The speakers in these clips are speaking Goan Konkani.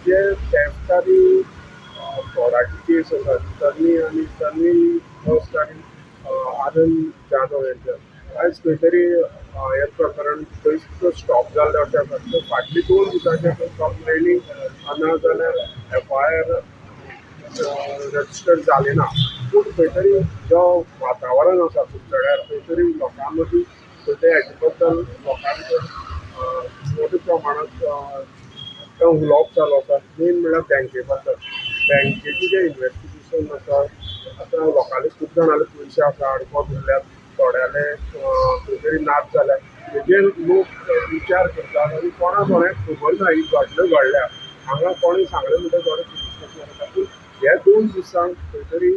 जे थेफ्ट आनी फ्रॉडाची केस आसा, तन्वी आनी तन्वी फर्स्ट आनी आनंद जाधव यांच्या, आयज खंय तरी हें प्रकरण थंयच स्टॉप जाल्लें अशें आसा. तर फाटली 2 दिसांचे कंप्लेनी ना जाल्यार एफआयआर रजिस्टर जाले ना. पूण खंय तरी जो वातावरण आसा कुडचड्यार, खंय तरी लोकां मदीं खंय तरी हेजे बद्दल लोकांक मोठ्या प्रमाणांत तें उलोवप चालू आसा. मेन म्हणल्यार बँके बद्दल, बँकेचें जें इन्वेस्टिगेशन आसा. आतां लोकांले, खूब जाणांले पयशे आसा आडकोन उरल्यात, थोड्याले खंय तरी नाच जाल्यात. हेजेर लोक विचार करतात आनी कोणा कोणाक खबर ना ही घटना घडल्या हांगा. कोणें सांगलें म्हणटकीर थोडे पुलीस स्टेशनार वता. पूण ह्या 2 दिसांक खंय तरी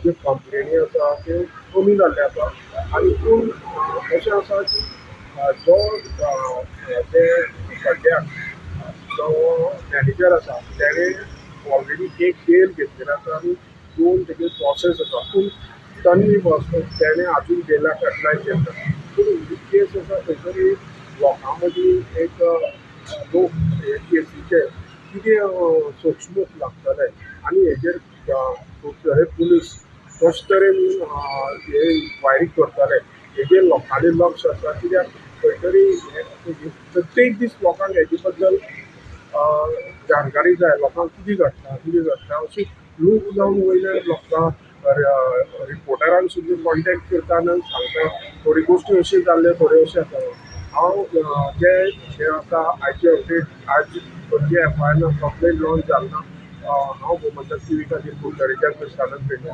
ज्यो कंप्लेनी आसा त्यो कमी जाल्ल्यो आसा. आनी पूण अशें आसा की जो ते सद्याक जो मॅनेजर आसा, तेणें ऑलरेडी एक बेल घेतलेलो आसा आनी दोन तेजे प्रोसेस आसा. पूण तन्वी बस तेणें आजून बेलाक एप्लाय केलें ना. पूण ही केस आसा, खंय तरी लोकां मदीं एक लोक हे केसीचे कितें सोक्षमूख लागतले आनी हेजेर हे पुलीस कशे तरेन हे इन्क्वायरी करतले, हेजेर लोकांनी लक्ष आसा. कित्याक खंय तरी हे प्रत्येक दीस लोकांक हेजे बद्दल जानकारी जाय. लोकांक कितें घडटा, कितें घडटा अशी लोक जावन वयले लोकां रिपोर्टरांक सुद्दां कॉन्टेक्ट करता आनी सांगता, थोडी गोश्टी अश्यो जाल्ल्यो, थोड्यो अश्यो आसा. हांव जे हे आसा, आयचे अपडेट, आज खंयची एफआयआर ना, कंप्लेन लॉन्च जाल ना. हांव गोमंतक टीवी खातीर कुडचडेच्यान कृष्णानंद पेडणे.